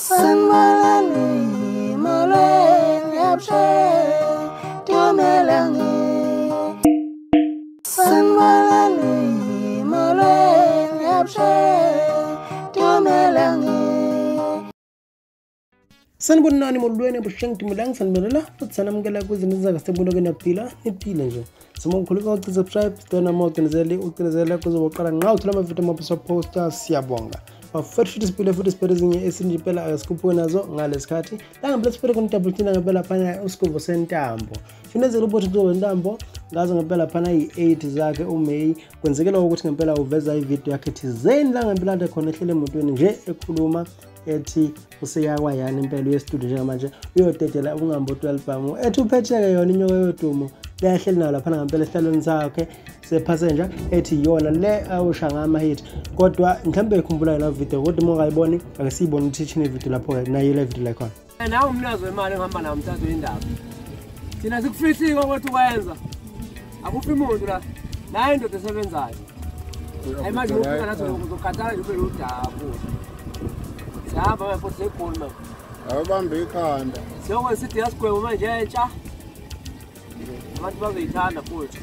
Sanibonani, molweni, avuxeni, dumelang. Sanibonani, molweni, avuxeni, dumelang. Sanibonani, molweni, avuxeni, dumelang, sanibonela futhi sanamukela kwezinto zakasebulokweni niyaphila, niphile nje. Sima ukhuluma uthi subscribe, sicela uma ucinezele, ucinezele kuzoqala nqa uthola amavidiyo amaposta poster, siyabonga. Bafethu futhi siphile futhi siphele ezinye esinje impela akasikhuphuke nazo ngalesikhathi. La ngempela siphele khona thina ngempela phana uSigubhu Sentambo. Finezele ubothi uSigubhu Sentambo ngazo ngempela phana yi-8 zakhe uMay. Kwenzekela ukuthi ngempela uveza ividiyo yakhe thizeni la ngempela ade khona ehlele emotweni nje ekhuluma ethi useyakwayani impela uye studio njengamanje uyodedela ukungamboto album ethi uphetheke yona inyoka yodumo leyahleli nayo laphana ngempela esihlalweni sakhe sepassenger ethi yona le awusha ngama hit, kodwa mhlawumbe ikhumbula yona video kodwa uma ungayiboni ake siyibone ukuthi ithini video lapho nayo le video la khona. Nawe umnazo wemali engihamba nawo umthatho indaba. Thina sikufihlile ukuthi ukwenza. Akuphi umuntu la. Nayo indoda esebenzayo. Hayi manje ufika nazo uzokhathala nje ube ludaba. Sihamba manje futhi segoli manje. Awubambe ikhanda. Siyokwenza sithi yasigwebo manje entsha. Abantu bazoyithanda futhi.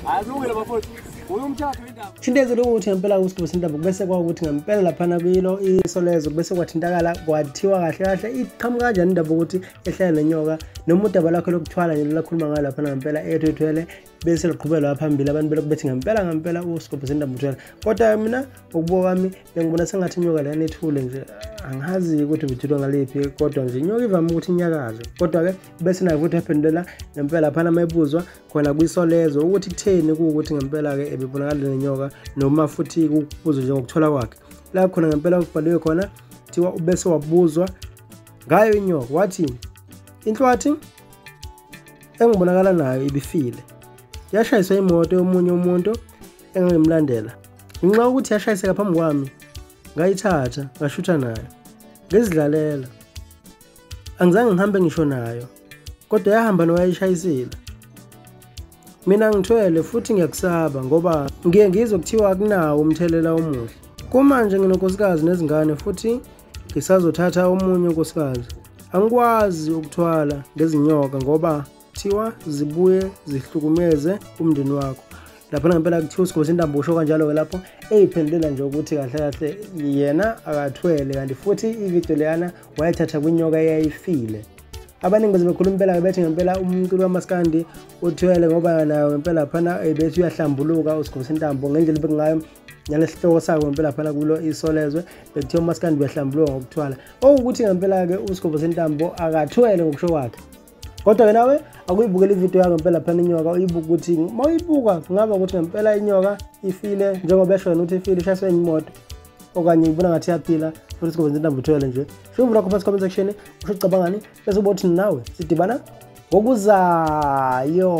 Hayi kulungile bafowethu. Uyu umthatho indaba. Thintezele ukuthi ngempela uSigubhu Sentambo bese kwawukuthi ngempela laphana kuyilo isolezo bese kwathintakala kwathiwa kahle kahle iqhamuka kanjani indaba ukuthi ehlala nenyoka noma udaba lakhe lokuthwala nje lakhuluma ngayo laphana ngempela ethi uthwele bese liqhubelwa phambili abantu belokhu bethi ngempela ngempela uSigubhu Sentambo uthwele, kodwa mina ukubuka kwami bengibona sengathi inyoka leyana ethule nje, angazi ukuthi ubithulwa ngaliphi, kodwa nje inyoka ivame ukuthi inyakaze. Kodwa ke bese nayo futhi yaphendula ngempela laphana mayibuzwa khona kwisolezo ukuthi kutheni kuwukuthi ngempela ke ebebonakala nenyoka noma futhi kubuzwa nje ngokuthola kwakhe la khona ngempela kubhaliwe khona kuthiwa ubese wabuzwa ngayo inyoka wathi inhlwathi engibonakala nayo ibifile yashayiswa imoto yomunye umuntu engimlandela, ngenxa yokuthi yashayiseka phambi kwami ngayithatha ngashutha nayo ngizidlalela, angizange ngihambe ngisho nayo kodwa yahamba noyayishayisile. Mina ngithwele futhi ngiyakusaba ngoba ngiye ngizwe kuthiwa akunawo umthelela omuhle. Kumanje nginonkosikazi nezingane futhi ngisazothatha omunye unkosikazi. Angikwazi ukuthwala ngezinyoka ngoba kuthiwa zibuye zihlukumeze umndeni wakho. Lapha ngempela kuthiwa uSigubhu Sentambo usho kanjalo-ke lapho eyiphendulela nje ukuthi kahle kahle yena akathwele, kanti futhi ividiyo leyana wayithatha kwinyoka eyayifile. Abaningi beze bekhuluma impela bethi ngempela umculo wamaskandi uthwele ngoba nayo ngempela phana bethi uyahlambuluka uSigubhu Sentambo ngendlela bekungayo nalesihloko sakho ngempela phana kulo isolezwe bekuthiwa umaskandi uyahlambuluka ngokuthwala, okuwukuthi ngempela-ke uSigubhu Sentambo akathwele ngokusho kwakhe. Kodwa ke nawe akuyibukela ividiyo yakho ngempela phana inyoka uyibuka ukuthi uma uyibuka kungaba ukuthi ngempela inyoka ifile njengoba esho yena ukuthi ifile ishayiswe imoto okanye ibona ngathi iyaphila futhi uSigubhu Sentambo uthwele nje. Sho lakho phansi comment section usho ucabangani bese ubothi nawe sidibana ngokuzayo.